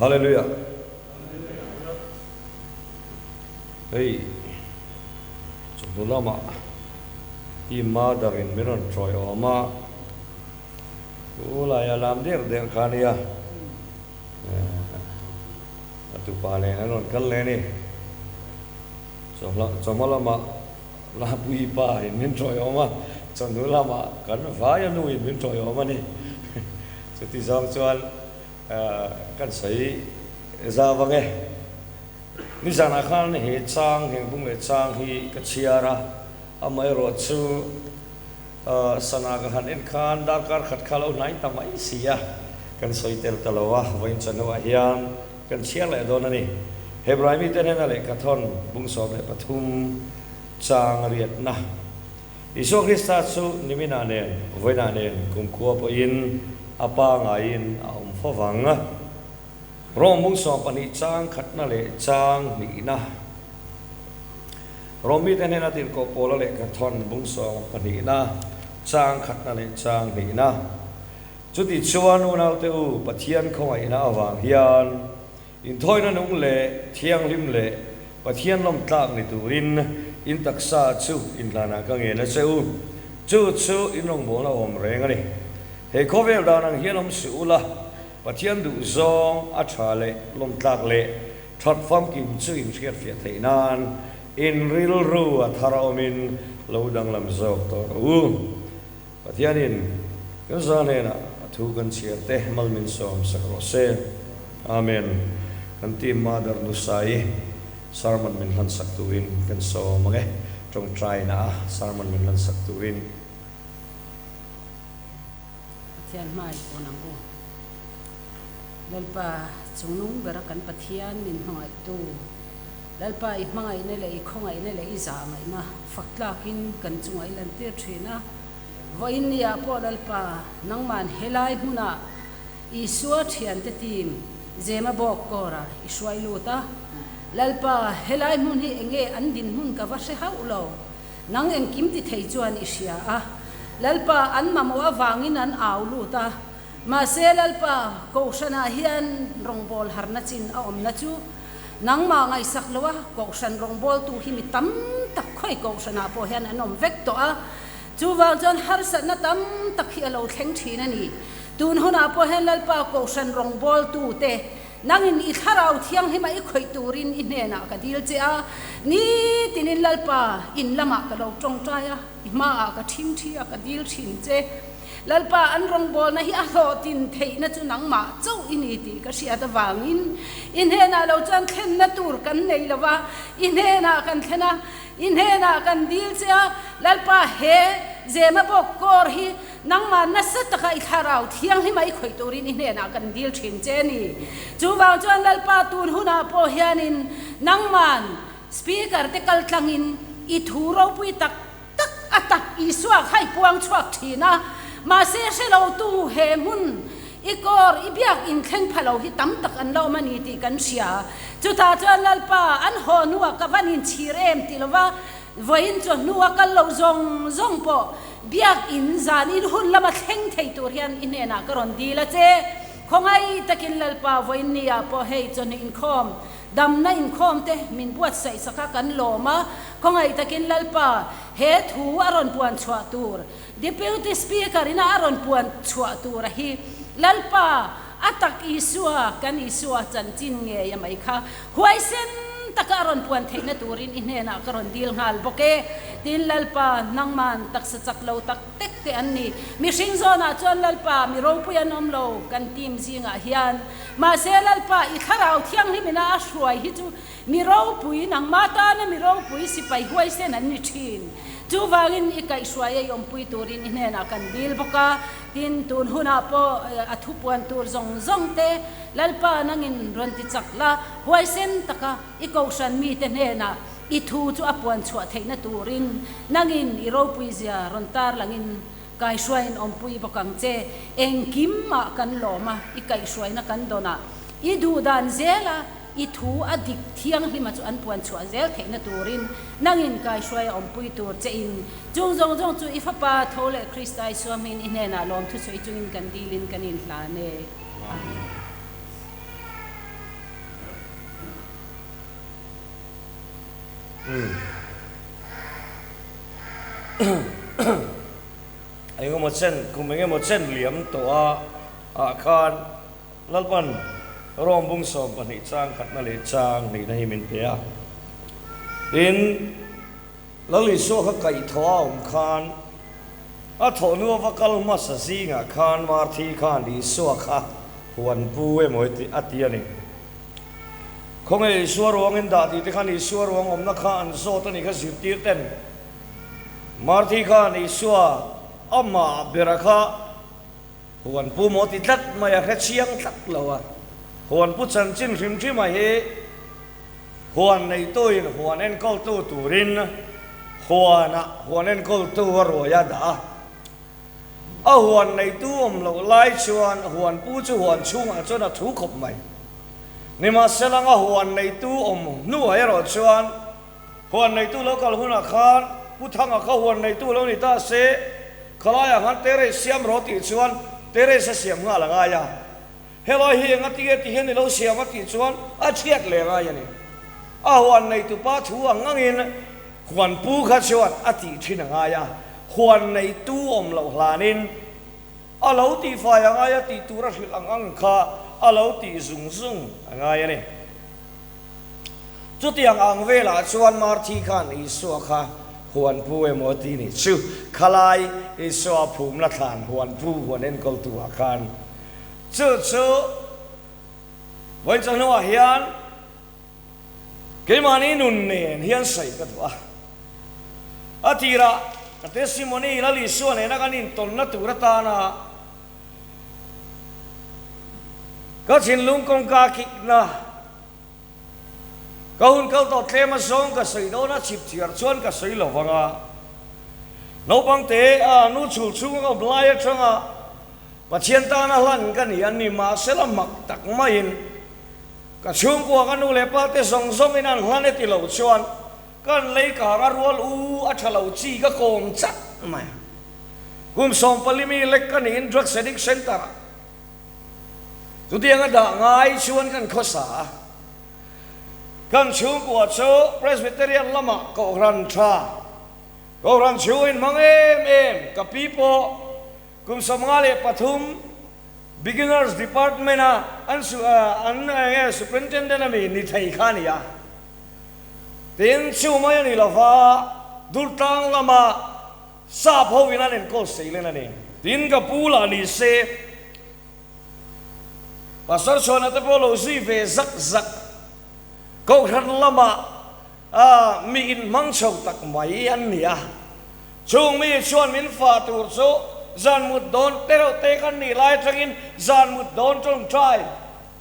Hallelujah! Hei chawhnu lamah team mother in min rawn tawi awm a, chu laia lam der der kha a nia, a tupa nen an rawn kal leh a ni. Chawhma lamah Lapuii pa in min tawi awm a, chawhnu lamah kan vaia nu in min tawi awm a ni. Chuti zawng chuan kan sawi zau ang e. Nizanah khan he chang, heng bung leh chang hi ka chhiar a, amaherawh chu sana ka han en khan darkar khat kha lo hnai ta mai si a, kan sawi tel ta lo a, vawiin chawhnuah hian kan chhiar leh dawn a ni. Hebrai mite hnena lehkha thawn bung 13 chang riatna Isua Krista chu niminah nen, vawiinah nen kumkhua pawhin a pa ngaiin a awm fo vang. Rom bung 12 chang khatna leh chang hnihna. Rom mite hnena tirhkoh Paula lehkha thawn bung sawmpahnihna chang khatna leh chang hnihna. Chuti chuan unaute u, Pathian khawngaihna avang hian Inthawina nung leh thianghlim leh Pathian lawmtlak ni turin in taksa chu inhlanah ka ngen a che u. Chu chu in rawngbawlna awm reng a ni. He khawvel dan ang hian awm suh ula, Pathian duhzawng a tha leh lawmtlak leh that famkim chu in hriatfiah theih nan in rilru a thar a awmin lo danglam zawk tawh rawh u. Pathianin kan za hnenah a thu kan chhiar te mal min sawm sak rawh se. Amen. Kan team Mother Nusai sermon min hlan sak turin kan sawm ang e. Tawngtaina a sermon min hlan sak turin. Pathian hmai pawn ang u. Lalpa chungnung bera kan Pathian min hmangaihtu, Lalpa i hmangaihna leh i khawngaihna leh i zahngaihna fak tlakin kan chungah i lantir thin a. Vawiin niah pawh Lalpa, nangman helai hmunah Isua thiante team Zema bawk kawrah i hruai lut a. Lalpa, helai hmun hi enge an dinhmun ka va hre hauh lo. Nang engkim ti thei chuan i hria a. Lalpa, an mamawh avangin an au lut a. Mahse, Lalpa, Kohhranah hian rawngbâwl harna chin a awmna chu nangmah ngaihsak lo a, Kohhran rawngbâwltu hi mi tam tak khawi Kohhranah pawh hian an awm vek tawh a. Chuvang chuan harsatna tam tak hi a lo thleng thin a ni. Tun hunah pawh hian Lalpa Kohhran rawngbawltute nangin i thlarau thianghlima i khawih turin i hnenah ka dil che a. Nitinin Lalpa in lamah ka lo tawngtai a, i hmaah ka thingthi a, ka dil thin che. Lalpa an rawngbawlna hi a hlawhtin theihna chu nangmah chauh i ni tih ka hriat avangin i hnenah lo chuan thlenna tur kan nei lo va, i hnenah kan thlen a. I hnenah kan dil che a, Lalpa he Zema bawk kawr hi nangmah nasa taka i thlarau thianghlim a i khawih turin i hnenah kan dil thin che a ni. Chuvang chuan Lalpa tun hunah pawh hianin nangman Speaker te kal tlangin i thu ropui tak tak a tak Isua kha i puang chhuak thin a, mahse hre lo tu he hmun i kawr i biak in thleng pha lo hi tam tak an la awm a ni tih kan hria. Chutah chuan Lalpa an haw hnuah ka van inchhir em ti lova vawiin chu hnua kal lo zawng zawng pawh biak in zan in hun lama thleng thei tur hian i hnenah ka rawn dil a che. Khawngaih takin Lalpa vawiin ni ah pawh hei chawhnu inkhawm Damna inkhawm te min buatsaih sak a kan lawm a, khawngaih takin Lalpa he thu a rawn puan chhuah tur, Deputy Speaker ina a rawn puan chhuah tur a hi Lalpa a tak Isua kan Isua chanchin ngei a mai kha huaisen taka a rawn puan theihna turin i hnenah ka rawn dil nghal bawk e. Tin Lalpa nangman taksa chak lo tak tek te an ni. Mihring zawnah chuan Lalpa mi ropui an awm lo kan team zingah hian. Mahse, Lalpa, i Thlarau Thianghlimina a hruai hi chu mi ropui, nangmah tana mi ropui sipai huaisen an ni thin. Chuvangin i kaihhruai a i awmpui turin i hnenah kan dil bawk a. Tin, tun hunah pawh a thupuan tur zawng zawng te Lalpa nangin rawn ti chak la, huaisen taka i kohhran mite hnenah i thu chu a puan chhuah theihna turin nangin i ropuizia rawn tarlangin Kaihruaiin awmpui bawk ang che. Engkim mah kan lawm a, i kaihhruaina kan dawn a, i duhdan zel a, i thu a dik thianghlima chu an puan chhuah zel theihna turin nangin kaihruai a awmpui tur che in chung zawng zawng chu i Fapa tho leh Krista Isua hmingin i hnenah lawmthu sawi chungin kan dilin kan inhlan e. Amen. Engemaw chen, kum engemaw chen liam tawh a ah khan Lalpan Rom bung 12 chang khatna leh chang hnihna hi min pe a. Tin, Lal Isua kha kaihthawh a awm khan a thawhnu ava kal hmasa zingah khan Marthi khan Isua kha huan pu emaw a ti a ni. Khawnge Isua ruangin dah tih te khan Isua ruang awmna kha an zawt a ni kha zirtir ten Marthi khan Isua amah bera kha huan pu maw ti tlat mai a hre chiang tlat lo a, huan pu chanchin hrim hrim a hi huan neituin huan enkawltu turin huanah huan enkawltu a ruai a dah a. A huan neitu awm loh lai chuan huan pu chu huan chhungah chuan a thu khawp mai. Nimahsela a huan neitu awm hnuah erawh chuan huan neitu lo kal hunah khan Pu Thanga kha huan neitu lo ni ta se, khalaiah khan terrace siam rawh tih chuan terrace a siam nghal a ngai a. Helai hi enga tinge ti hian i lo siam a tih chuan a chhiat leh ngai a ni. A huan neitupa thu ang angin huan pu kha chuan a tih thin a ngai a, huan neitu awm loh hlanin a lo tihfai a ngai a tih tur a hrilh ang ang kha a lo tih zung zung a ngai a ni. Chutiang ang velah chuan Marthi khan Isua kha huan pu emaw ti nih chu khalai Isua phumna thlan huan pu huan enkawltu ah khan Chu chu vawiin hnuah hian keimahni nun nen hian sawi ka duh a. A tirah ka testimony Lal Isua nena kan intawnna tur atana ka thinlung kawngka kikna ka hun kal tawh tlem a zawng ka sawi dawn a, chhip thiar chuan ka sawi lo vang a. Naupangte a nu chhul chhunga ka awm lai atanga Pathian tana hlan ka ni a ni, mahsela mak tak maiin ka chhungkua ka nu leh pa te zawng zawngin an hlan e ti lo chuan kan lei kang a rual u a tha lo chi ka kawm chat mai. Kum 14 mi lek ka niin Drugs Addict Centre ah chutianga dah ngai chuan kan khawsa a, kan chhungkua chu Presbyterian lamah Kohhran tha, Kohhran chhungin hmang em em ka pi pawh Kum 53 Beginners Department a an an enge Superintendent a mi ni thei kha a ni a. Tin, chu mai a ni lova Durtlang lama sap ho in an enkawl sei len a ni. Tin, ka pu lah ni se Pastor Chhuana te pawh lo zui ve zak zak Kohhran lama mi inhmang chho tak mai an ni a. Chung mi chuan min fah tur chu zan mut dawn te reuh te kan nih lai atangin zan mut dawn tawngtai,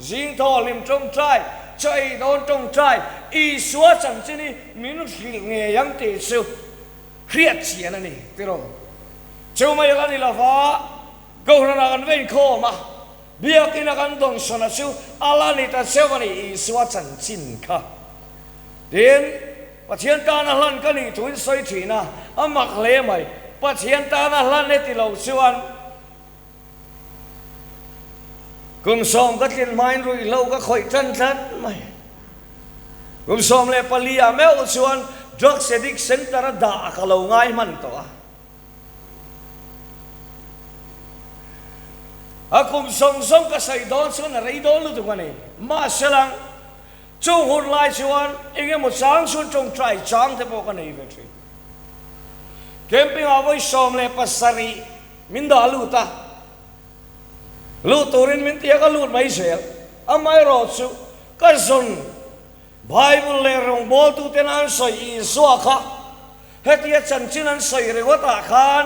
zing thaw hlim tawngtai, chaw ei dawn tawngtai, Isua chanchin hi min hrilh ngei ang tih chu hriat chian a ni tiraw. Chu mai la ni lova Kohhranah kan va inkhawm a, Biakina kan dawnsawn a chu a la ni ta cheu a ni Isua chanchin kha. Tin, Pathian tana hlan ka nih thuin sawi thin a, a mak hle mai. Pathian tana hlan e ti lo chuan kum sawm ka tlin hmain ruihhlo ka khawih tan tlat mai. Kum 14 ah meuh chuan Drugs Addict Centre a dah ka lo ngai hman tawh a. A kum zawng zawng ka sawi dawn chuan a rei dawn lutuk a ni. Mahselang, Chung hun lai chuan eng emaw chang chuan tawngtai chang te pawh ka nei ve thin. Camping ah vawi 17 min dah lut a, lut turin min ti a ka lut mai zel. Amaherawh chu ka zawn Bible leh rawngbawltu ten an sawi Isua kha hetia chanchin an sawi ringawt ah khan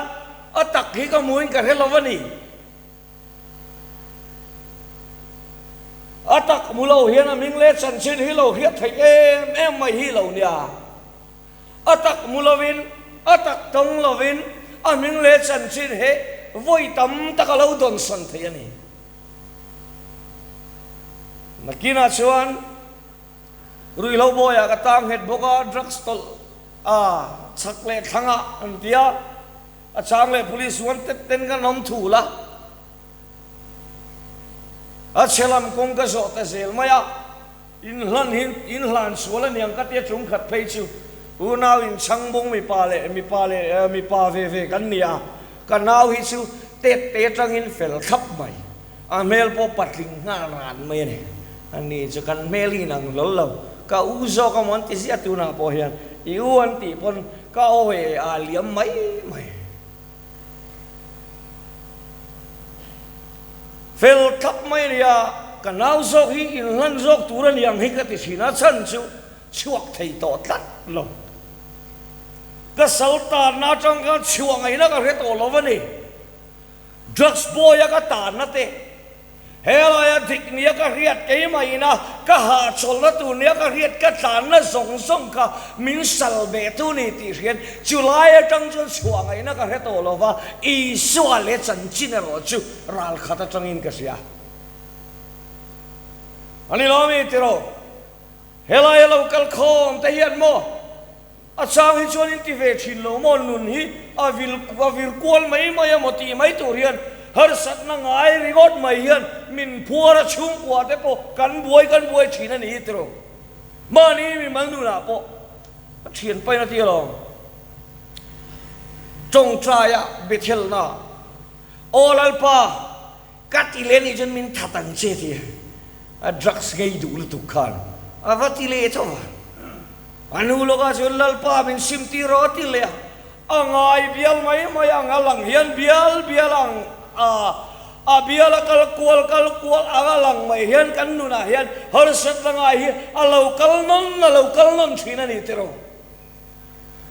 a tak hi ka hmuin ka hre lo a ni. A tak hmu lo hian a hming leh chanchin hi lo hriat theih em em mai hi lo nia. A tak hmu lovin, a tak tawng lovin a hming leh chanchin hi vawi tam tak a lo dawnsawn thei a ni. Nakinah chuan ruihhlo bawiah ka tang nghet bawk a, drugs tawlh a chhak leh thlangah an ti a. A chang leh police wanted ten kan awm thul a, a chhe lam kawng ka zawh ta zel mai a, inhlan hi inhlan sual aniang ka tia tum khat phei chu. Unau in chhangbung mipa leh mipa leh mipa ve ve kan ni a, ka nau hi chu tet te atangin fel thlap mai. A hmel pawh patling nghal ran mai a ni. A ni chu kan hmel hi inang hlawl lo. Ka u zawk a maw an ti ziah tunah pawh hian i u an tih pawn ka aw e a liam mai mai. Fel thlap mai a ni a, ka nau zawk hi inhlan zawk tur a ni ang hi ka ti thin a, chhan chu chhuak thei tawh tlat lo. Ka sal tanna atang khan chhuah ngaihna ka hre tawh lo a ni. Drugs bawi a ka tanna te, helaia dik nia ka hriat keimahina ka hahchawlhna tur nia ka hriat ka tlanna zawng zawng kha min sal beh tu ni tih hriat chulai atang chuan chhuah ngaihna ka hre tawh lo va, Isua leh chanchin erawh chu ral khat atangin ka hria. A ni lo mi tiraw? Helaia lo kal khawm te hian maw? A chang hi chuan in ti ve thin lo maw? Nun hi a vil a vir kual mai mai a maw tih mai tur hian harsatna ngai ringawt mai hian min phuar a chhungkua te pawh kan buai kan buai thin a ni hi tiraw? Mahni mimal nunah pawh a thian pain a ti alawm. Tawngtaia Bethelna Aw Lalpa! Ka ti leh nih chuan min that ang che ti a drugs ngei duh lutuk khan a va ti leh tho a. A nu lawkah chuan Lalpa min sim tir rawh a ti leh a, a ngai bial mai mai ang a lang hian bial bial ang a, a bial a kal kual kal kual ang a lang mai hian kan nunah hian harsatna ngai hi a lo kal nawn a lo kal nawn thin a ni tiraw.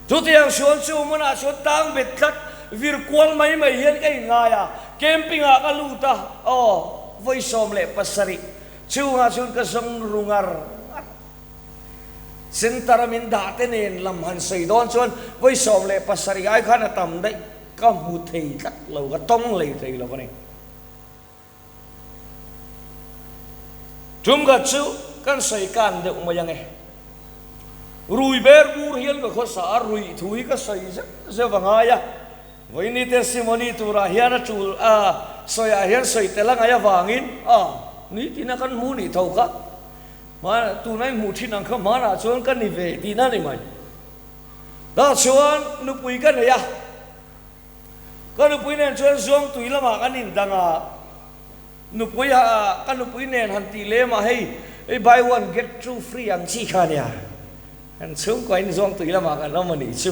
Chutiang chuan chu hmunah chuan tang bet tlat vir kual mai mai hian ka inngai a, camping ah ka lut a, aw, vawi 17 chungah chuan ka zawng ru ngar ngar. Centre a min dah te nen lam han sawi dawn chuan vawi 17 ai khan a tam daih ka hmu thei tlat lo, ka tawng hlei thei lo a ni. Tumkhat chu kan sawi kan deuh mai ang e. Rui ber bur hian ka khawsa a, ruih thu hi ka sawi zeuh zeuh a ngai a. Vawiini testimony turah hian a tul a, sawiah hian sawi tel a ngaih avangin a, nitina kan hmu nih tho kha. Hma, tuna i hmuh thin ang kha hmanah chuan ka ni ve tihna a ni mai. Tah chuan nupui ka nei a. Ka nupui nen chuan Zuangtui lamah kan indang a, nupui ha ka nupui nen han tih lem a, hei hei buy one get two free ang chi kha ania, kan chhungkuain Zuangtui lamah kan awm a nih chu,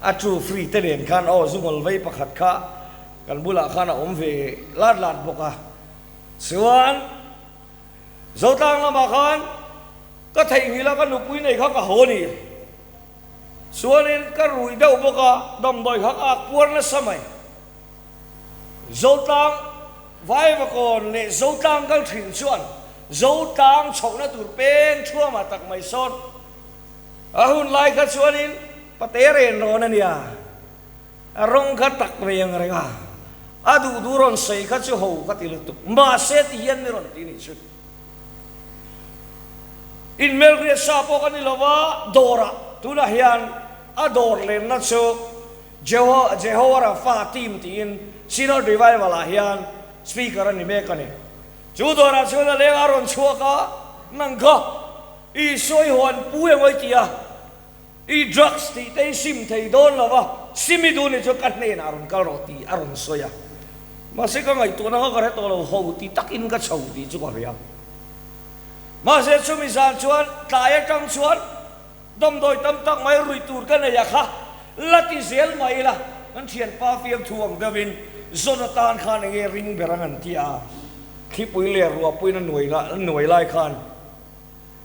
a two free te nen khan aw zungawl vei pakhat kha kan bulah khan a awm ve lat lat bawk a, chuan Zotlang lamah khan ka theihnghilh a ka nupui nei kha ka haw a ni. Chuanin ka rui deuh bawk a, damdawi kha ka ak puar nasa mai. Zotlang Vaivakawn leh Zotlang kal thin chuan Zotlang chhohna tur peng thuamah tak mai sawn a hun lai kha chuanin pate ren rawn a nia, a rawng kha tak ve ang reng a, a duh duh rawn sawi kha chu ho ka ti lutuk, mahse ti hian mi rawn ti nih chu. Inhmelhriat sa pawh ka ni lo va, dawrah tunah hian a dawr lenna chu Jehovah Rapha team tiin Synod Revival ah hian speaker a ni mek a ni. Chu dawrah chuan a leng a rawn chhuak a, Nang kha Isua i huan pu emaw i ti a, I drugs tih te hi sim thei dawn lo va, sim i duh nih chuan ka hnenah rawn kal rawh tih a rawn sawi a. Mahse ka ngaihtuahna kha ka hre tawh lo, ho ti takin ka chho tih chu ka hria. Mahse chumi zan chuan tlai atang chuan damdawi tam tak mai ruih tur ka nei a kha la ti zel mai ila, kan thianpa fiamthu ang deuhin zawn atan khan enge ring ber ang an ti a, thlipui leh ruahpuiin a nuai lai khan.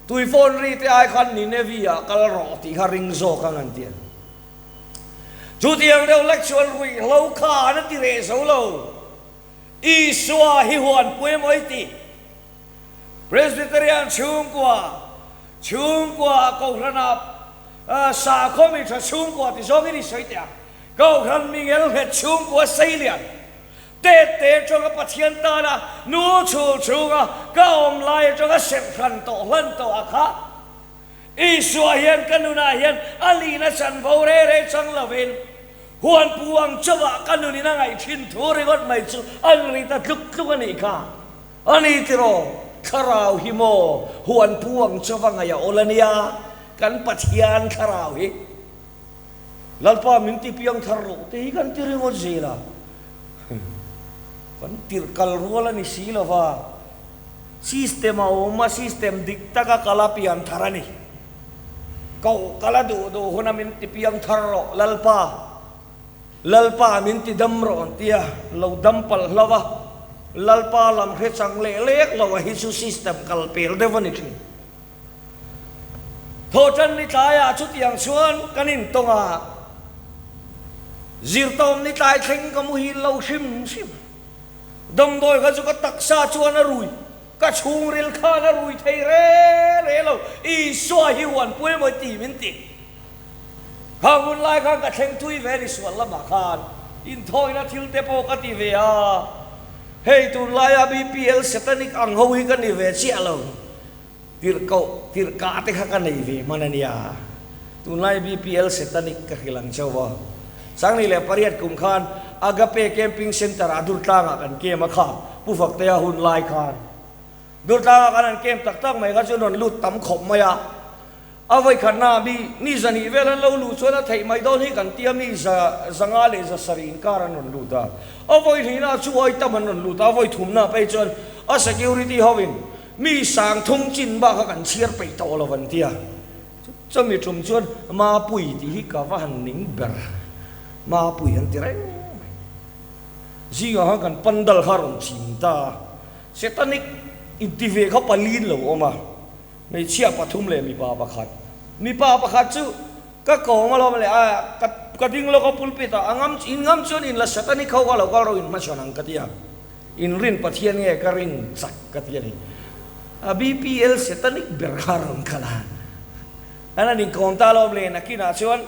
Tui phone ri te ai khan Ninevi ah kal rawh tih kha ring zawk ang an ti a. Chutiang deuh lek chuan ruihhlo kha an a ti reh zo lo. Isua hi huanpui emaw i ti. Presbyterian chhungkua, chhungkua Kohhranah sakhaw mi tha chhungkua ti zawngin i sawi teh ang. Kohhran mi ngelnghet chhungkua seilian. Tet te atanga Pathian tana nu chhul chhunga ka awm lai atanga serh hran tawh hlan tawh a kha. Isua hian ka nunah hian a lihna chanvo re re chang lovin huan pu ang chauhah ka nunin a ngaih thin thu ringawt mai chu an ri ta tluk tluk a nih kha. A ni tiraw, thlarau hi maw huan pu ang chauha ngaih a awl a nia, kan Pathian thlarau hi. Lalpa min ti piang thar loh te hi kan ti ringawt zel a, kan tirh kal rual a ni si lo va, system a awm a, system dik taka kal a pian thar a ni. Koh kal a duh duh huna min ti piang thar rawh Lalpa, Lalpa min ti dam rawh an tia, lo dam palh hlo a, Lalpa lam hre chang leh lek lo a hi chu system kal pel deuh a ni thin. Thawhṭan ni tlaiah chutiang chuan kan intawng a, zirtawm ni tlai thleng ka muhil lo hrim hrim. Damdawi kha chu ka taksa chuan a rui, ka chhungril khan a rui thei re re lo, Isua hi huanpui emaw ti min ti. Khang hun lai khan ka thleng thui ve ni sual lamah khan inthawina thil te pawh ka ti ve a, hei tunlaia BPL Satanic ang ho hi ka ni ve chiah lo. Tirhkoh, tirhkah te kha ka nei ve hman a nia. Tunlai BPL Setanic ka hrilh ang chauh a. 2008 kum khan Agape Camping Centre ah Durtlangah kan camp a kha, Pu Faktea hun lai khan. Durtlangah khan an camp tak tak mai kha chu rawn lut tam khawp mai a. A vawikhatna mi mi zahnih vel an lo luh chuan a theih mai dawn hi kan tia mi za zanga leh zasarih inkar an rawn lut a. A vawihnihna chu awi tam an rawn lut a, a vawithumna phei chuan a security hoin mi sang thum chin bak kha kan chhiar peih tawh lo an tia. Chumi tum chuan Mapui tih hi ka va han ning ber, Mapui an ti reng mai. Zingah khan kan pandal kha a rawn chim ta a, Setanic inti ve kha paliin lo awm a. Hmeichhia pathum leh mipa pakhat. Mipa pakhat chu ka kawng alawm le a, ka ka ding lawk a pulpit ah a ngam in ngam chuan in la satanic ho kha lo kal rawh in hmachhawn ang ka ti a, in rin Pathian nge ka rin chak ka ti a ni. A BPL satanic ber kha a rawn kal a, an han inkawm ta alawm le nakinah chuan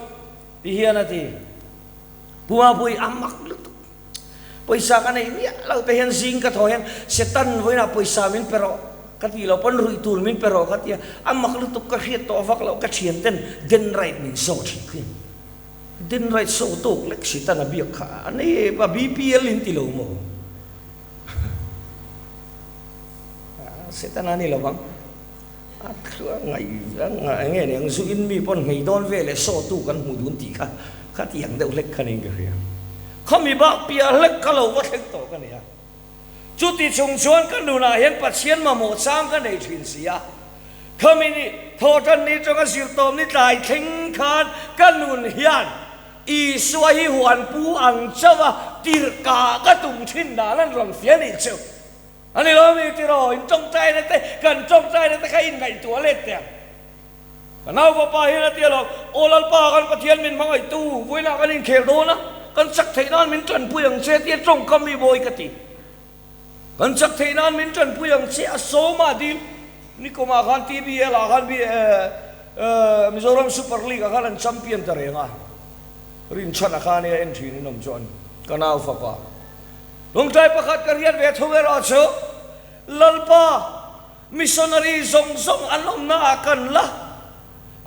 ti hian a ti, Pu Mapui a mak lutuk. Pawisa ka nei miah lo te hian zing ka thaw hian Satan vawiinah pawisa min pe rawh ka ti lo pawn ruih tur min pe rawh ka ti a, a mak lutuk ka hriat tawh vak loh ka thian ten den right min zawh thin khi. Den right so tawk lek Satan a biak kha a nei a BPL in ti lo maw? Satan a ni lovang a ngaih nge ni ang zu in mi pawn nghei dawn vel leh saw tu kan hmuh dun tih kha khatiang deuh hlek kha niin ka hria. Khami bak piah hlek ka lo va thleng tawh ka ni a. Chuti chung chuan ka nunah hian Pathian mamawh chang ka nei thin si a. Khami ni thawhtan ni tanga zirtawm ni tlai thleng khan ka nun hian Isua hi huanpu ang chauh a tirhkah ka tum thin dan an rawn fiah nih chu. A ni lo mi tiraw, in tawngtaina te, kan tawngtaina te kha in ngaihtuah let teh ang. Ka nau fapa hian a ti alawm, Aw Lalpa kan Pathian min hmangaihtu, vawiinah kan inkhel dawn a, kan chak theih nan min tanpui ang che tia tawngkam i bawi ka ti. Kan chak theih nan min tanpui ang che a sawma dil. Nikumah khan TBL ah khan Mizoram Super League ah khan an champion ta reng a, Rinchhana khan i a en thin in awm chuan ka nau fapa. Lungtlai pakhat ka riat ve thung erawh chu Lalpa missionary zawng zawng an awmna ah kan la,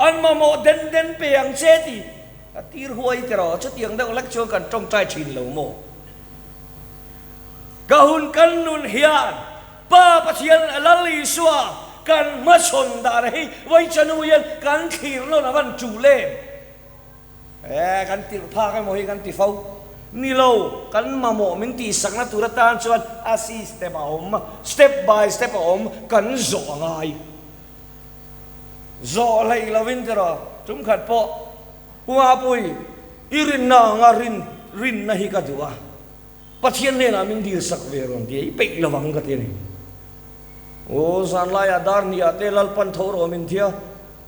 an mamawh den den pe ang che ti a tir huai te rawh, chutiang deuh lek chuan kan tawngtai thin lo maw? Ka hun kan nun hian Pa Pathian Lal Isua kan hmachhawn dan hi vawichanu hian kan thlir nawn a van tul em? E, kan tirh phak emaw hi kan ti fo. Ni lo, kan mamawh min tihsakna tur atan chuan a system a awm, step by step a awm, kan zawh a ngai. Zawh hleih lovin tiraw, tumkhat pawh Pu Mapui, i rinna anga rin, rinna hi ka duh a, Pathian hnenah min dilsak ve rawn ti a, i peih lovang ka ti a ni. Aw, zanlaiah dar hniah te Lalpan tho rawh min tia,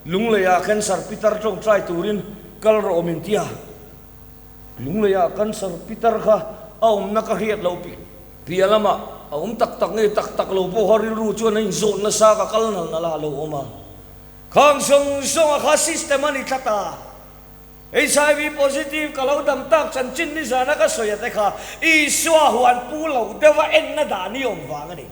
Lungleiah cancer pitar tawngtai turin kal rawh min tia. Lungleiah cancer pitar kha a awmna ka hriat loh piah lamah a awm tak tak nge tak tak lo pawh kha rilru chuan a inzawt nasa ka kal nal nal a lo awm a. Khang zawng zawnga kha system a ni tlat a. HIV positive ka lo dam tak chanchin nizana ka sawi a te kha Isua huan pu lo deuha enna dan i awm vang a ni.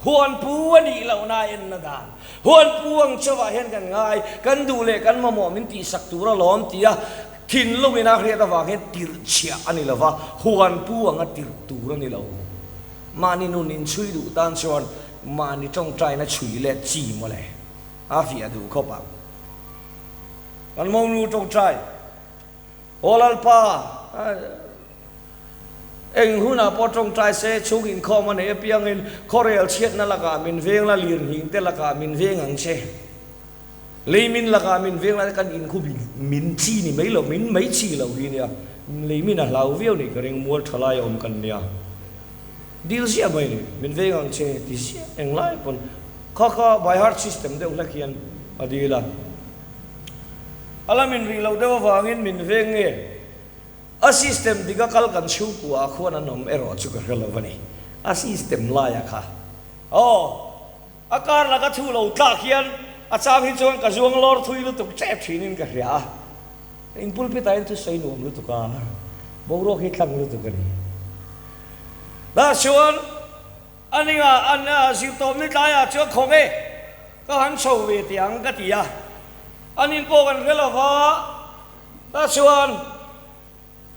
Huanpu a nih lohna enna dan. Huanpu ang chauhah hian kan ngai, kan duh leh kan mamawh min tihsak tur alawm tia thinlungin a hriat avang hian tirh chhiah a ni lova, huanpu anga tirh tur a ni lo. Mahni nun inchhui duh tan chuan mahni tawngtaina chhui let chi mawle a fiah duh khawp ang. Kan monu tawngtai. Aw Lalpa, eng hunah pawh tawngtai se, chhung inkhawm a neih apiangin khawrel chhiatna lakah min veng la, lirnghing te lakah min veng ang che. Lei min lakah min veng la, kan inkhu min chi ni mai lo, min mai chi lo hi nia. Lei min a hlau viau nih ka ring, mual tha lai a awm kan nia. Dil ziah mai ni, min veng ang che ti ziah englai pawn kha kha by heart system deuh hlek hian a dil a. A la min rih loh deuh avangin min veng nge? A system dik a kal kan chhungkua ah khuan an awm erawh chu ka hre lo a ni. A system laia kha aw a kar laka thu lo tlak hian a chang hi chuan ka zuang lawr thui lutuk tep thinin ka hria a. In pulpit ah hian thusawi nuam lutuk a, boruak hi tlang lutuk a ni. Tah chuan A ninga an zirtawp ni tlaiah chuan khaw nge ka han chho ve teh ang ka ti a, an in pawh kan hre lo va, tah chuan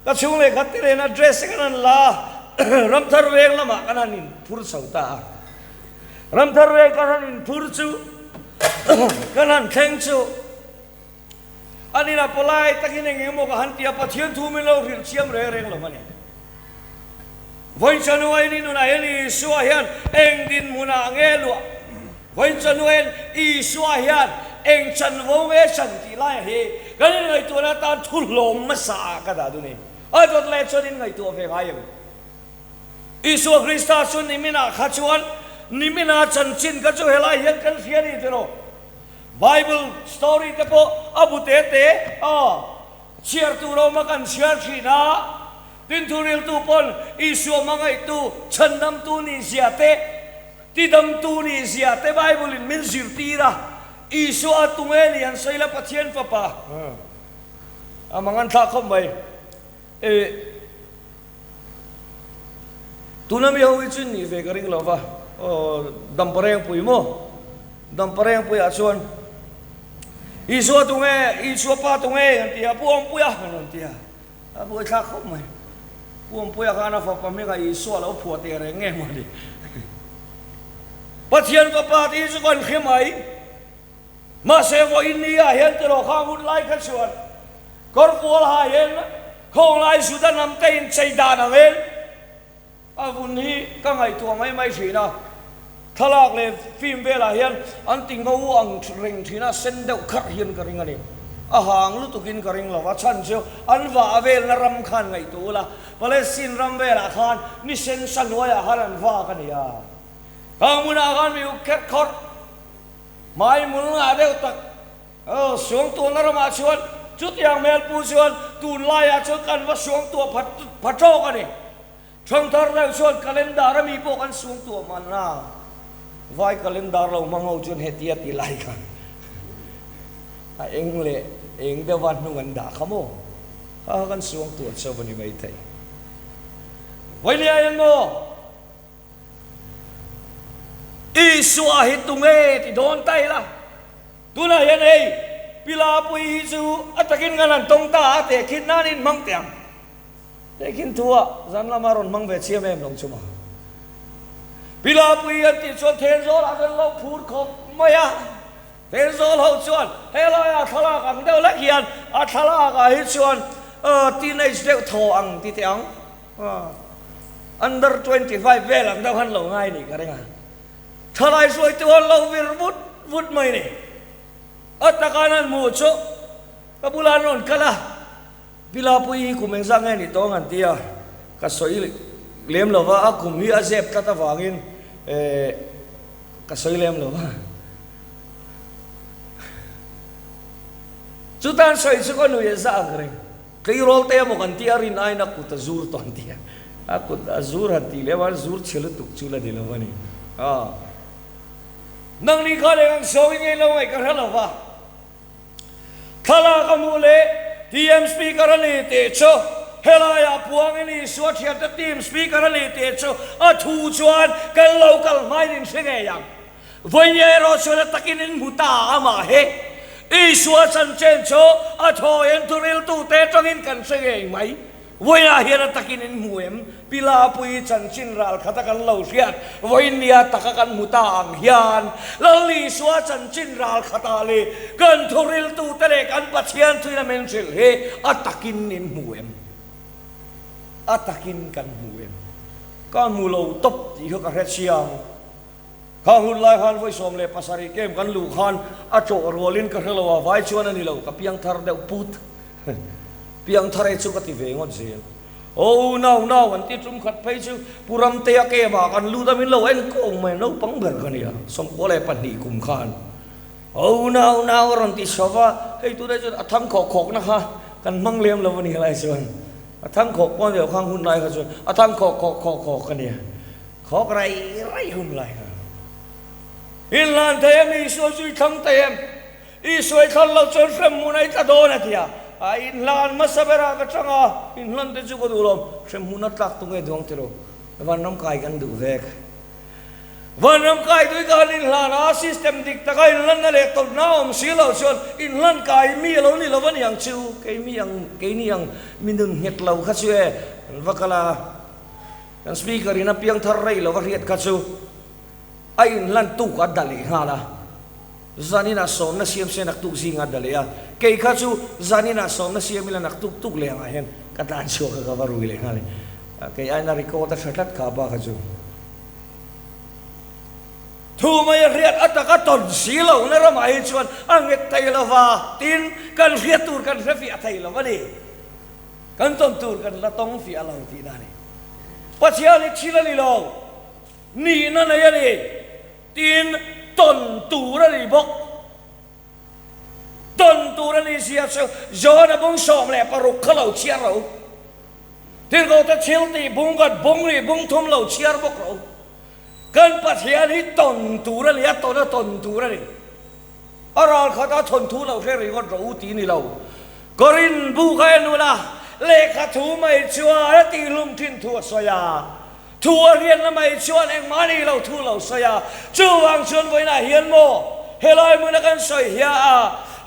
ka chhung leh khat te nen a dress te kan han la a, Ramthar veng lamah kan han in phur chho ta a, Ramthar veng kan han in phur chu kan han thleng chu an inah polite takin eng eng emaw ka han ti a, Pathian thu min lo hrilh chiam reng reng lo a ni. Vawiin chanuaiin i nunah hian Isua hian eng dinhmunah nge luah? Vawiin chanuaiin Isua hian eng chanvo nge chan tih laiah hi kan inngaihtuahna atan thu hlawm hmasa ah ka dah dun i, a dawt leh chuan inngaihtuah ve ngai em? Isua Krista chu niminah kha chuan nimina chanchin kha chu helai hian kan hria ni tiraw? Bible story te pawh a bu te te a chhiar tur awm a kan chhiar thin a. Tin, thuriltu pawn Isua hmangaihtu, chhandamtu nih zia te, tidamtu nih zia te Bible-in min zirtir a. Isua a tung e ni an sawi la, Pathian Fapa a mang an thlah khawp mai. E, tuna mi ho hi chu nih ve ka ring lo va, aw, Damparengpui maw? Damparengpuiah chuan Isua tung e, Isua pa tung e an ti a, Pu Awmpuia an rawn ti a. A buaithlak khawp mai. Pu Awmpuia khan a fapa hmingah Isua lo phuah teh reng nge maw ni? Pathian fapa tih hi chu kan hre mai. Mahse vawiin ni ah hian tiraw khang hun lai kha chuan kawrfual ha hian khawnglai Juda hnam te inchei dan angin A vun hi ka ngaihtuah mai mai thin a, thlalak leh film velah hian an ti ngo ang reng thin a, sen deuh kharh hian ka ring a ni. A hang lutukin ka ring lo a chhan chu an vah velna ram khan ngaihtuah ula, Palestine ram velah khan ni sen sa hnuaiah khan an vak a ni a. Khang hmunah khan mi uk kherh khawrh, hmai mul ngah deuh tak, Aw, suangtuahna ramah chuan chutiang hmelpu chuan tunlaiah chuan kan va suangtuah phat pha tawk a ni. Thangthar deuh chuan calendar a mi pawh kan suangtuah hman a, vai calendar lo hmang ho chuan hetia ti lai khan a eng leh eng deuha hnung an dah kha maw? Kha kha kan suangtuah chauh a ni maithei. Vawinia hian maw? Isua hi tunge ti dawn ta ila? Tunah hian hei Pilapui hi chu a takin kan han tawng ta a tehkhin nan in hmang teh ang. Tehkhin thu ah zan lama rawn hmang ve chiam em lawng chu ma. Pilapui an tih chuan Thenzawl ah kan lo phur khawp mai a. Thenzawl ho chuan helai ah thlalak ang deuh hlek hian a thlalak ah hi chuan teenage deuh thaw ang ti teh ang. Under 25 vel ang deuh han lo ngai nih ka ring a. Thalai hruaitu an lo vir vut vut mai ni. A taka an han hmuh chu ka bulah an rawn kal a, Pilapui hi kum engzah nge ni tawng an ti a, ka sawi lem lo va, a kum hi a zep tlat avangin ka sawi lem lo va. Chutan sawi chu ka nui a za ang reng. Tleirawl te emaw kan tih a rin aiin a kut a zur tawh an ti a, a kut a zur han tih leh a zur chhe lutuk chu la ni lo a ni. Aw. Nangni khan eng ang sawi ngei lo ngaih ka hre lo va. Thlalak a hmuh leh TM Speaker a ni tih chu helaiah puangin Isua thiante team Speaker a ni tih chu a thu chuan kan lo kal hmain in hre ngei ang. Vawinia erawh chuan a takin in hmu ta a mah hi Isua chanchin chu a thaw in thuriltute atangin kan hre ngei mai. Vawiinah hian a takin in hmu em? Pi Lapuii chanchin ral khata kan lo hriat vawiinnia taka kan hmu ta ang hian Lal Isua chanchin ral khatah leh kan thuriltute leh kan Pathian thuin a min hrilh hi a takin in hmu em? A takin kan hmu em? Ka hmu lo tawp tih kha ka hre chiang. Kha hun lai khan vawi 17 kem kan luh khan a ṭawh rualin ka hre lo a, vai chuan a ni lo, ka piang thar deuh put. Piang thar e chu ka ti ve ngawt zel. Aw nau nau an ti tum khat phei chu Pu Ramtea kemah kan lut a min lo en kawng mai naupang ber ka nia 92 kum khan. Aw nau nau a rawn ti chho va, hei tunah chuan a thang khawk khawkna kha kan hmang lem lo a ni helai chuan a thang khawk pawh a ni lo khang hun lai kha chuan a thang khawk khawk khawk khawk a nia. Khawk rai rai hun lai kha. Inhlan thei em Isua chu i thlang thei em? Isua i thlan loh chuan hremhmun a i tla dawn a ti a. A inhlan hmasa berah ka chang a, inhlan te chu ka duh lo. Hremhmun a tlak tu nge duang ti lo. Vanram kai kan duh vek. Vanram kai tui ka han inhlan a, system dik taka inhlanna leh tawlhna a awm si loh chuan inhlan kai mi a lo ni lo a niang chu. Keimi ang, keini ang mi nun nghet lo kha chu e, an va kal a. Kan Speaker in a piang thar rei lo a hriat kha chu a inhlan tuk a da leh nghal a, zanin ah sawmna siam se nak tuk zinga a da leh a, kei kha chu zanin ah sawmna siam ila nak tuk tuk leh angah hian ka tlan chhuak a ka va rui leh nghal e, kei aina record a tha tlat kha pa kha chu. Thu mai a hriat a taka tawn si lo na ramah hi chuan a nghet thei lo va, tin kan hriat tur kan hre fiah thei lo a ni. Kan tawn tur kan la tawng fiah lo tihna a ni. Pathian hi thil a ni lo, nihna nei a ni, tiin tawn tur a ni bawk. Tawn tur a ni zia chu John-a bung 16 kha lo chhiar ro. Tirhkohte thil tih bung khat bung ri bung thum lo chhiar bawk ro. Kan Pathian hi tawn tur a ni, a tawn a tawn tur a ni. A ral khat a thawnthu lo hre ringawt rawh u ti ni lo. Korin bu kha en ula, lehkha thu mai chuan a tihhlum thin thu a sawi a. Thu a rianna mai chuan engmah ni lo thu lo sawi a. Chuvang chuan vawiinah hian maw helai hmuna kan sawi hia a,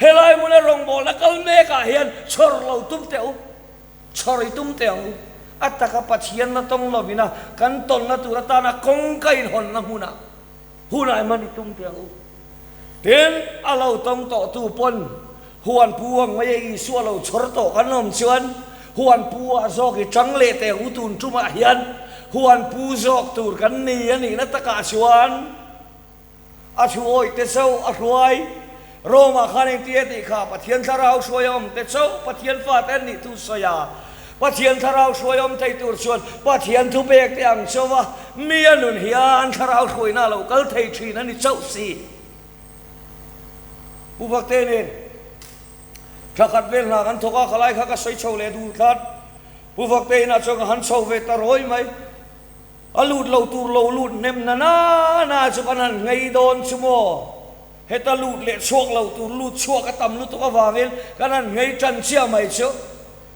helai hmuna rawngbawlna kal mekah hian chhawr lo tum teh u, chhawr i tum teh ang u. A taka Pathian la tawng lovina kan tawnna tur atana kawngka inhawnna hmunah hunah hman i tum teh ang u. Tin, a lo tawng tawhtu pawn huan pu ang mai a Isua lo chhawr tawh kan awm chuan huan pu ah zawk i chang leh teh u tun tumah hian huan pu zawk tur kan ni a nihna takah chuan a thu awih te chauh a hruai. Rome ah khan engti a tih kha Pathian thlarau hruai a awm te chauh Pathian fate an nih thu sawi a. Pathian thlarau hruai awm thei tur chuan Pathian thu pek te ang chauh a, mi a nun hian thlarau hruaina a lo kal thei thin a ni chauh si. Pu Vakte nen thla khat vel hna kan thawk a, khalai kha ka sawi chho leh duh tlat. Pu Vakte inah chuan ka han chho ve ta rawi mai. A lut lo tur lo lut hnem na na na chu kan han nghei dawn chu maw? Heta lut leh chhuak lo tur lut chhuak a tam lutuk avangin kan han nghei tan chiah mai chu.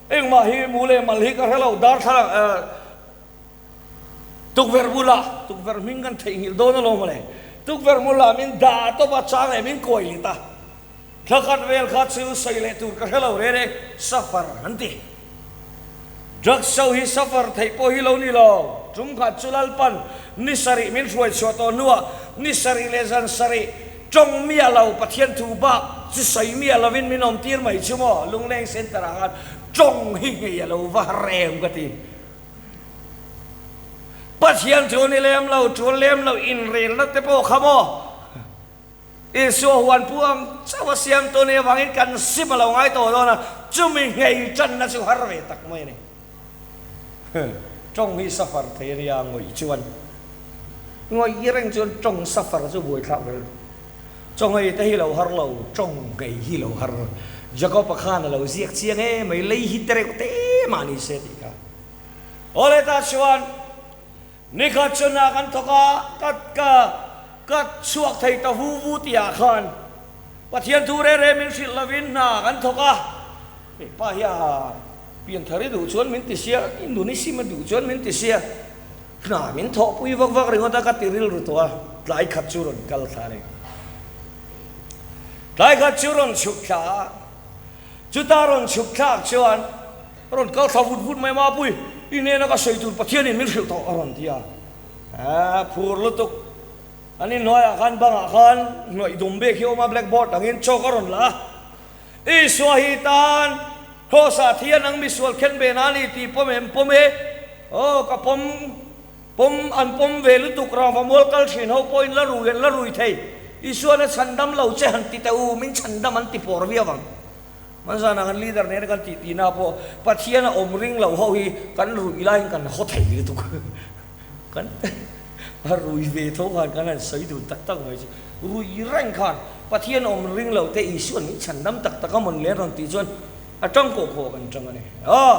Engmah hi mu leh mal hi ka hre lo, darthlalang eh tukverh bulah tukverh hming kan theihnghilh dawn alawm mawle, tukverh bulah min dah tawp a chang leh min kawi lit a, thla khat vel kha chu sawi leh tur ka hre lo reng reng, suffer an ti. Drugs ho hi suffer theih pawh hi lo ni lo, tum khat chu Lalpan ni sarih min hruai chhuah tawh hnuah ni sarih leh zan sarih tawng miah lo Pathian thu bak chu sawi miah lovin min awm tir mai chu maw Lungleng Centre ah khan tawng hi ngei a lo va har em ka ti. Pathian thu ni lem lo, tul lem lo inrelna te pawh kha maw Isua huan pu ang chauh a siam tawh nih avangin kan sim a lo ngai tawh dawn a, chumi nghei tanna chu har ve tak mai a ni. Tawng hi suffer thei a nia ngawih chuan. Ngawih reng chuan tawng suffer chu buaithlak vel. Chawnghei te hi lo har lo, tawng nghei hi lo har. Jakob-a khan a lo ziak chiang em mai, lei hi tereuh te mah ni se tih kha. Awle ta chuan Nikhat chu hna kan thawk a, ka ka ka chhuak thei ta vu vu tihah khan Pathian thu reng reng min hrilh lovin hna kan thawk a. Hei pa hi a pianthar i duh chuan min ti sia, i nun i sim a duh chuan min ti sia, hna min thawhpui vak vak ringawt a ka ti rilru tawh a, tlai khat chu rawn kal thla a ni. Tlai khat chu rawn chhuk thla a, chuta rawn chhuk thlak chuan. A rawn kal thla vut vut mai Mapui, i hnena ka sawi tur Pathianin min hrilh tawh a rawn ti a. Aa phur lutuk. An inhnuaiah khan bangah khan hnuaih dum bik hi a awm a, blackboard angin chalk a rawn la a. Isua hi tan Kraws-ah thi a nang misual khen ve na a ni tih pawm em pawm e? Aw ka pawm pawm an pawm ve lutuk rangva mual kal thin ho pawhin la rui an la rui thei. Isuan a chhandam lo che han ti teh u, min chhandam an ti pawr viau ang. Hmanzanah kan leader nena kan tih tihna pawh Pathian a awm ring lo ho hi kan ruih laiin kan haw thei lutuk. Kan a rui ve tho khan kan han sawi dun tak tak mai chu. Ruih reng khan Pathian awm ring lo te Isuan min chhandam tak tak a mawn le an rawn tih chuan a tang kawh kawh kan tang a ni. Aw!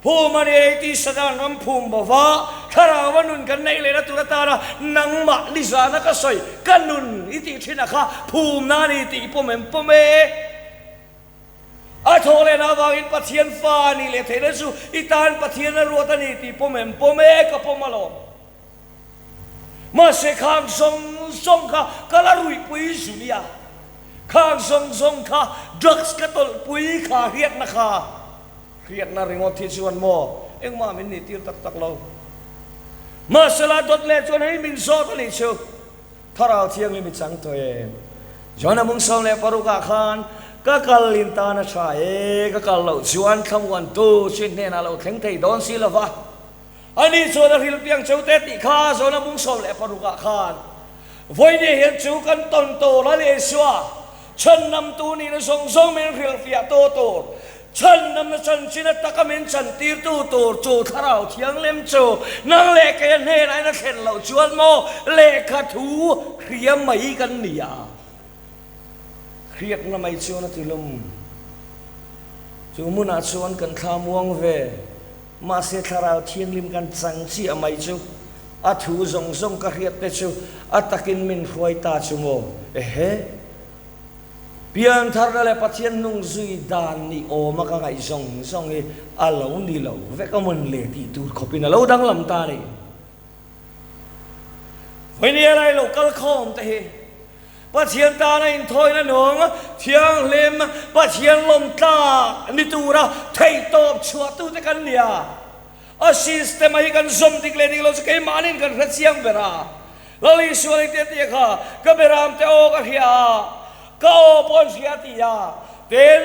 Phum a ni ei tih Satan ram phum bo va, thlarau a nun kan neih lehna tur atana nangmah nizana ka sawi ka nun i tih thin a kha phumna a ni tih i pawm em pawm e. A thawh lehna avangin Pathian fa a nih leh theihna chu i tan Pathian a ruat a ni tih pawm em pawm e ka pawm alawm. Mahse khang zawng zawng kha ka la ruihpui zu nia, khang zawng zawng kha drugs ka tawlhpui kha hriatna kha hriatna ringawt hi chuan maw engmah min nih tir tak tak lo. Mahse la dawt leh chuan hei min zawt a nih chu. Thlarau Thianghlim i chang tawh em? John-a mung 16 ah khan ka kal in tan a tha e, ka kal loh chuan thlamuantu chu hnenah lo thleng thei dawn si lova. Ani chuan a hrilh piang cheu te tih kha John-a mung 16 ah khan vawinia hian chu kan tawn tur a Isua chhandamtu nihna zawng zawng min hrilhfiah tu tur Chhandamna chanchin a taka min chantirtu tur chu Thlarau Thianghlim chu nang leh kei a hnenah in a thlen loh chuan maw lehkha thu hria mai kan ni a, hriatna mai chuan a ti lum. Chu hmunah chuan kan thla muang ve, mahse Thlarau Thianghlim kan chang chiah mai chu a thu zawng zawng ka hriat te chu a takin min hruai ta chu maw? Ehe! Piantharna leh Pathian nung zui dan ni awma ka ngaih zawng zawng hi a lo ni lo vek a mawn le tih tur khawpin a lo danglam ta a ni. Vawinia lai lo kal khawm te hi Pathian tana inthawina nung thianghlim Pathian lawm tlak ni tura theihtawp chhuahtute kan ni a. A system a hi kan zawm dik leh dik lo chu keimahniin kan hre chiang ber a. Lal Isua nih teh tih kha ka beram te aw ka hria a, ka aw pawh an hria ti a, tin,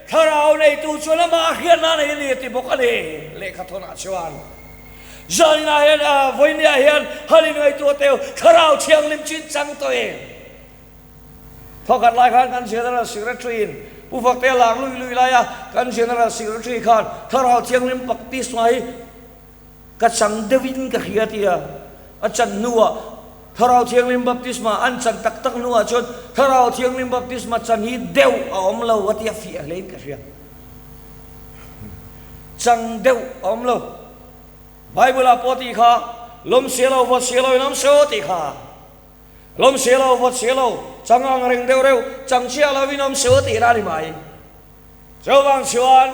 thlarau neitu chuan amah hriatna a nei a ni a ti bawk a ni, lehkha thawnah chuan. Zaninah hian, vawinia hian han inngaihtuah teu, thlarau thianghlim chu in chang tawh em? Thawkhat lai khan kan General Secretary in Pu Fakte a lar lui lui lai a, kan General Secretary khan Thlarau Thianghlim Baptisma hi ka chang deuhin ka hria ti a, a chan hnuah Thlarau Thianghlim Baptisma an chan tak tak hnuah chuan Thlarau Thianghlim Baptisma chan hi deuh a awm lo a ti a, fiah hlein ka hria. Chang deuh a awm lo. Bible ah pawh tih kha lawm sia lo, vawt sia lo in awm se aw tih kha. Lawm si lo, vawt si lo, chang ang reng deuh reuh, chang chiah lo in awm suh tih la ni mai. Chuvang chuan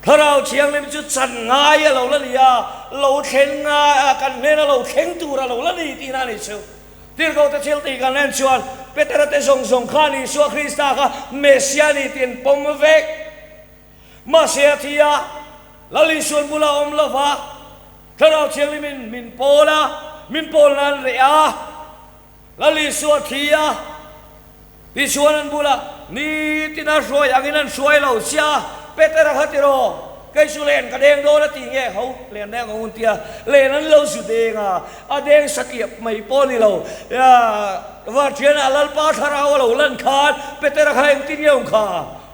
Thlarau Thianghlim chu chan ngai a lo la ni a, lo thleng ngai a, kan hnena lo thleng tur a lo la ni tihna a ni chu. Tirhkohte thil tih kan en chuan Petera te zawng zawng khan Isua Krista kha Messia ni tih an pawm vek. Mahse a thi a, Lal Isuan bula awm lova, Thlarau Thianghlimin min pawl a, min pawl nan reh a, Lal Isua thi a, tichuan an bulah nitin a hruai angin an hruai lo chia, Petera kha tiraw, kei chu len ka deng dawn a ti nge ho, len deng ang un tia, len an lo zu deng a, a deng satliap mai pawh a ni lo, Vartianah Lalpa Thlarau a lo lan khan Petera kha engtin nge awm kha?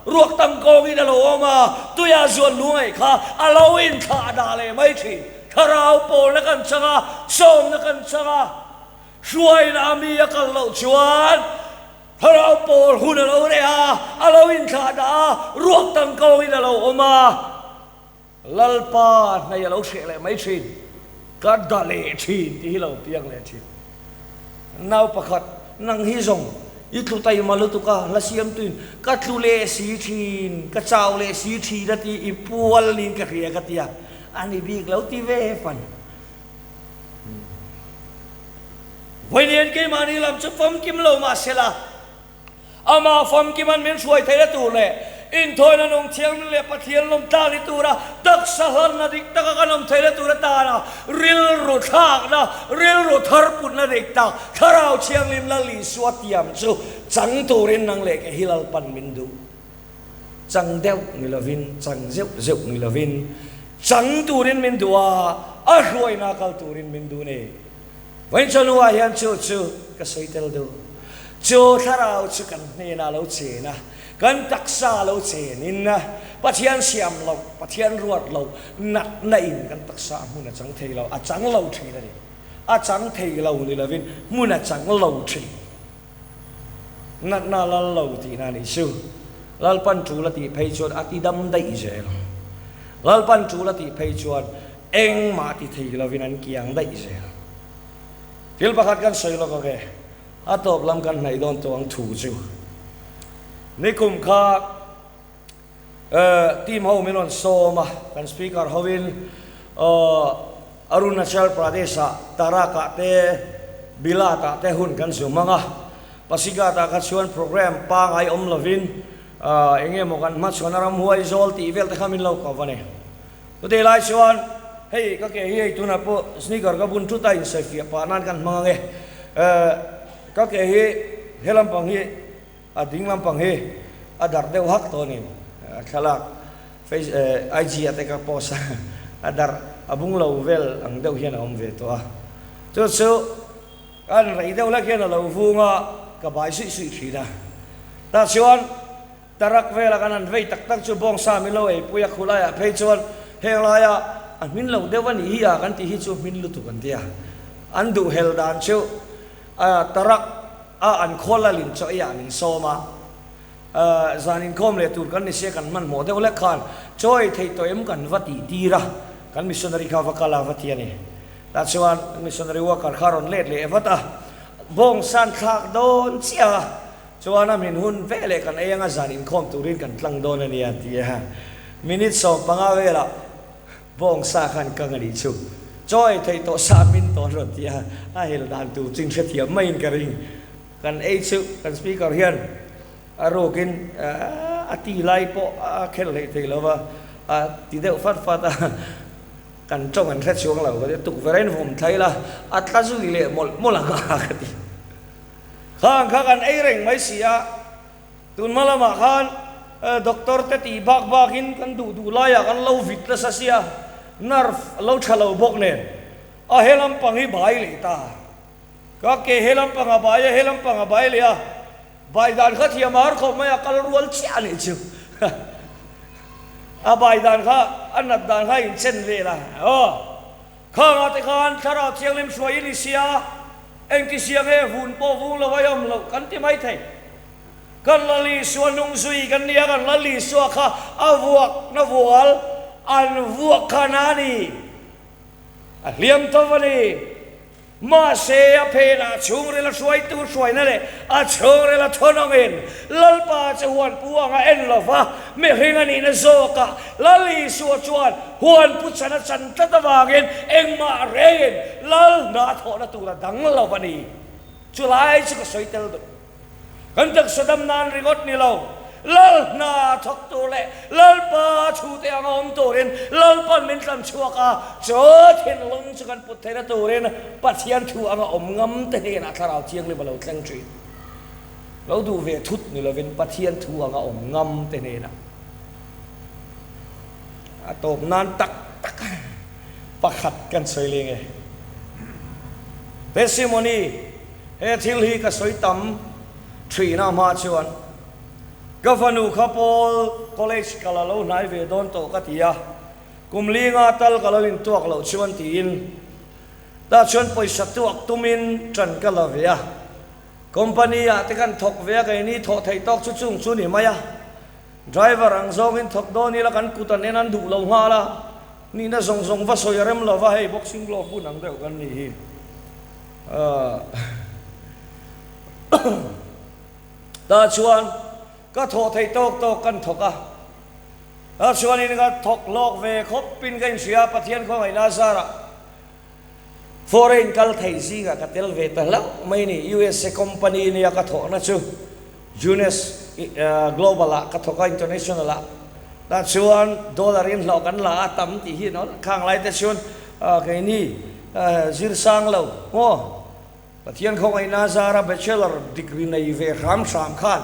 Ruak tam kawngin a lo awm a, tuia zuan lungaih kha a lo inthlah dah leh mai thin. Thlarau pawlna kan chang a, sawmna kan chang a, hruaina a mi a kal loh chuan Thlarau pawl hun a lo reh a, a lo inthlah dah a, ruak tam kawngin a lo awm a. Lalpa hnei a lo hreh leh mai thin, ka da leh thin tih hi lo piang leh thin. Nau pakhat, nang hi zawng i tlu taima lutuk a, hla siamtuin ka tlu leh si thin, ka chau leh si thin a ti, i pual niin ka hria ka ti a, a ni bik lo ti ve fan. Vawiin keimahni lam chu famkim lo mahsela, Amah famkiman min hruai theihna tur leh Inthawina nung thianghlim leh Pathian lawmtlak ni tura taksa hlanna dik taka kan awm theihna tur atana rilru thlakna, rilru thar putna dik tak, Thlarau Thianghlim Lal Isua tiam chu chang turin nang leh kei hi Lalpan min duh. Chang deuh ni lovin, chang zeuh zeuh ni lovin, chang turin min duh a, a hruaina kal turin min duh ni. Vawiinchawhnuah hian chu chu ka sawi tel duh. Chu thlarau chu kan hnenah a lo chen a, kan taksa a lo chenin Pathian siam loh, Pathian ruat loh natna in kan taksa hmun a chang thei lo, a chang lo thin a ni. A chang thei lo ni lovin hmun a chang lo thin. Natna lal lo tihna a nih chu. Lalpan tul a tih phei chuan a ti dam daih zel. Lalpan tul a tih phei chuan engmah ti thei lovin an kiang daih zel. Thil pakhat kan sawi lawk ang e, a tawp lam kan hnaih dawn tawh ang thu chu. Nikum kha team ho min rawn sawm a, kan speaker hovin Arunachal Pradesh-ah Tarak-ah te Bilat-ah te hun kan zu hmang a, Pasighat-ah kha chuan programme pangai awm lovin eng nge maw kan hmachhawn a ramhuai zawl tih vel te kha min lo ko va ni. Chutih lai chuan hei ka ke hi hei tunah pawh sneaker ka bun thut a insawifiah pah nan kan hmang ang e. Ka ke hi he lampang hi A ding lampang hi a darh deuh hak tawh a ni. Thlalak face IG ah te ka post a, a darh a bung lo vel ang deuh hian a awm ve tawh a. Chu chu kan rei deuh hlek hian a lo vung a, ka bai suih suih thin a. Tah chuan tarak vela kan han vei tak tak chu bawngsa min lo eipui a, khulaiah phei chuan heng laia a hmin lo deuh a nih hi a kan tih hi chu hmin lutuk an ti a. An duh hel dan chu tarak a an khawl a lin chaw eiah min sawm a, zan inkhawm leh tur kan ni sia kan hmanhmawh deuh hlek khan chaw ei theih tawh em kan va tih tir a, kan missionary kha va kal a va ti a ni. Tah chuan missionary worker kha rawn let leh vat a, bawng san thlak dawn chiah a, chuan a min hun ve leh kan ei anga zan inkhawm turin kan tlang dawn a nia ti a, minute 15 velah Bawng sa khan ka nganih chu chaw ei theih tawh sa min tawn rawn ti a, a hel dan tur chu in hrethiam maiin ka ring. Kan ei chu kan speaker hian a rukin a ti lai pawh a khel hleih thei lo va, a ti deuh fat fat a, kan tawng an hre chhuang lo ka ti a, tukverh a invawm thlai la, a tla zui leh mawlh mawlh ang a ka ti. Khang kha kan ei reng mai si a. Tun hma lamah khan doctor te tih bak bakin kan duh duh laiah kan lo vit nasa sia, nerve a lo tha lo bawk nen a he lampang hi bai leh ta. Ka ke he lampang a bai a, he lampang a bai leh a, bai dan kha thiam a har khawp mai a, kal rual chiah a nih chu. A bai dan kha a nat dan kha a inchen vel a, aw. Khangah te khan Thlarau Thianghlim hruai i ni sia, engti sia nge vun pawh vung lo a awm loh kan ti mai thei. Kan Lal Isua nung zui kan nia, kan Lal Isua kha a vuakna vual an vuak kha na a ni, a hliam tho a ni. Mahse, a phenah chhungril a hruaitu hruaina leh a chhungril a thawnawngin Lalpa chu huanpu anga en lo va, mihring a nihna zawkah Lal Isua chuan huanpu chan a chan tlat avangin engmah rengin Lal hna thawhna tur a dang lo a ni. Chulai chu ka sawi tel duh. Kan taksa dam nan ringawt ni lo, Lal hna thawk tur leh Lalpa chhute anga awm turin Lalpan min tlan chhuak a, chu thinlung chu kan put theihna turin Pathian thu anga awm ngam te hnenah Thlarau Thianghlim a lo thleng thin. Lo duh ve thut ni lovin Pathian thu anga awm ngam te hnenah a tawp nan tak tak pakhat kan sawi leng e. Testimony. He thil hi ka sawi tam thihna hma chuan ka fanu kha Paul College ka la lo hnai ve dawn tawh ka ti a, kum linga tal ka lo intuak loh chuan tiin tah chuan pawisa tuak tumin ṭan ka la ve a, company ah te kan thawk ve a, keini thawh theih tawk chu chung chu ni mai a, driver ang zawngin thawk dawn ila kan kut an en an duh lo nghal a, nihna zawng zawng va sawi a rem lo va, hei boxing glove bun ang deuh kan nih hi. Tah chuan ka thawh theih tawk tawk kan thawk a, tah chuanin ka thawk hlawk ve khawpin ka inhria a, Pathian khawngaihna zarah foreign kal thei zingah ka tel ve ta hlauh mai ni, USA company nia ka thawhna chu Junes. Global ah ka thawk a, International ah. Tah chuan dollar in hlawh kan la a tam tih hi an khang lai te chuan keini zir sang lo maw Pathian khawngaihna zara bachelor degree nei ve hram hram khan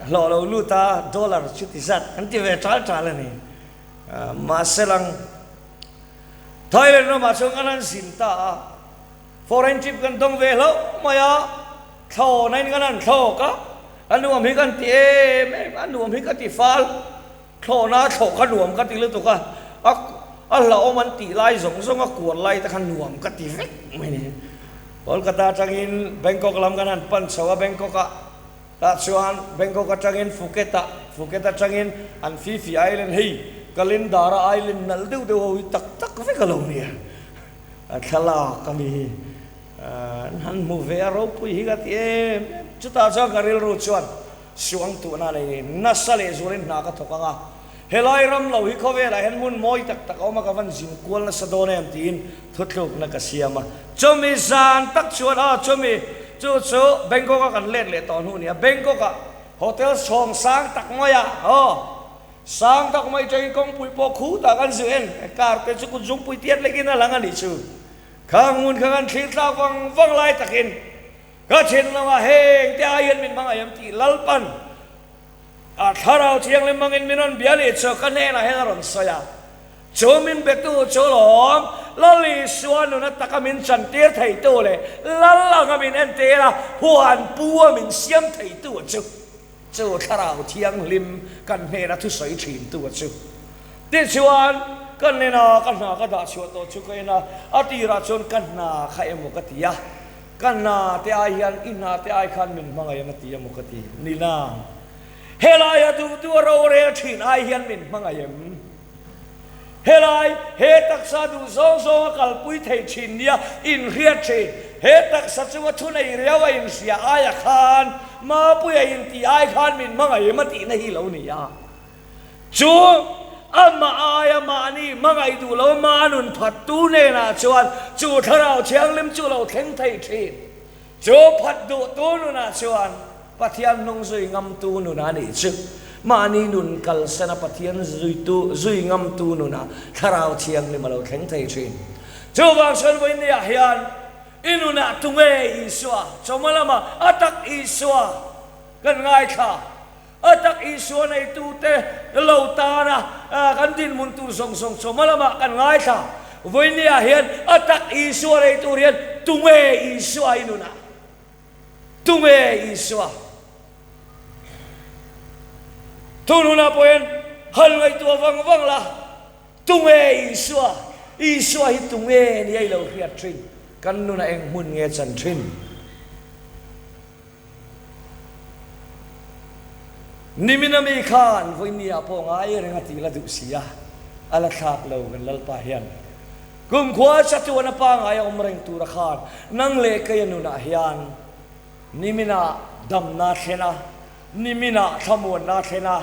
hlawh lo lut a dollar chu ti zat an ti ve tal tal a ni. Mahse lang Thailand ramah chuan kan han zin ta a, foreign trip kan dawng ve hlauh mai a, thlawhna in kan han thlawk a, a nuam hi kan ti em em, a nuam hi ka ti fal, thlawhna a thlawh kha nuam ka ti lutuk a, a a hlauhawm an tih lai zawng zawng a kual lai te kha nuam ka ti vek mai ni. Kolkata atangin Bangkok lam kan han pan chho a, Bangkok ah Tah chuan Bangkok atangin Phuket ah, Phuket atangin an Phi Phi Island hei Kalendara Island nalh deuh deuh ho hi tak tak vek a lo nia. A thlalak a ni hi. An han hmu ve a ropui hi ka ti em em. Chutah chuan ka rilru chuan suang tuhna nei nasa leh zualin hna ka thawk ang a. Helai ram lo hi khawvelah hian hmun mawi tak tak a awm a, ka van zin kual nasa dawn em tiin thutlukna ka siam a. Chumi zan tak chuan aw chumi chu chu Bangkok a kan let leh tawh hnu nia, Bangkok ah hotel chhawng sang tak mai ah aw sang tak mai tangin kawngpui pawh khutah kan zu en, car te chu kut zungpui tiat lekin a lang a nih chu. Khang hmun kha kan thlir tlak vang vang lai takin ka thinlungah heng te ai hian min hmangaih em tih Lalpan A Thlarau Thianghlim hmangin min rawn bia leh chu ka hnenah hian a rawn sawi a, chu min betu chu lawm Lal Isua nuna taka min chantir theitu leh Lal anga min entir a, huan pu a min siam theitu chu, chu Thlarau Thianghlim kan hnena thusawi thintu chu. Tichuan, ka hnena ka hna ka dah chhuah tawh chu ka en a, a tirah chuan ka hna kha emaw ka ti a, Ka hna te ai hian i hna te ai khan min hmangaih em a ti emaw ka ti. Nina, Helaia duhtu a rorel thin ai hian min hmangaih em? Helai, he taksa duh zawng zawng a kalpui thei thin nia inhriat thin, he taksa chunga thunei riau a inhria aia khan Mapuia intih ai khan min hmangaih em a tihna hi lo ni a. Chu amah aia mahni hmangaih duh lo ma nun phattu hnenah chuan chu Thlarau Thianghlim chu lo thleng thei thin. Chu phat duhtu nunah chuan Pathian hnung zui ngamtu nunah a nih chu. Mahni nun kalsana Pathian zuitu zui ngamtu nunah Thlarau Thianghlim a lo thleng thei thin. Chuvang chuan vawinia hian i nunah tunge Isua, chawhma lama a tak Isua kan ngaithla. A tak Isua neitute lo tana kan dinhmun tur zawng zawng chawhma lamah kan ngaithla. Vawinia hian a tak Isua nei tur hian tunge Isua i nunah? Tunge Isua? Tun hunah pawh hian han ngaihtuah vang vang la, tunge Isua? Isua hi tunge nia i lo hriat thin? Kan nunah eng hmun nge chan thin? Nimina mi khan vawinia pawh ngai reng a tih la duh si a, a la thlak lo kan Lalpa hian. Kumkhua chatuan a pangai a awm reng tura khan nang leh kei a nunah hian nimina damna thlen a, nimina thlamuanna thlen a,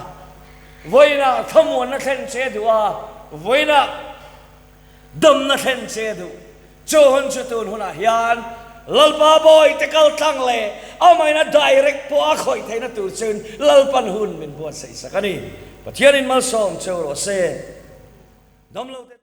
vawiinah thlamuanna thlen che duh a, vawiinah Damna thlen che duh. Chu hun chu tun hunah hian Lalpa bawihte kal tlang leh amaina direct pawh a khawih theihna tur chuin Lalpan hun min buatsaih sak a ni. Pathianin malsawm cheu rawh se. Damlo te.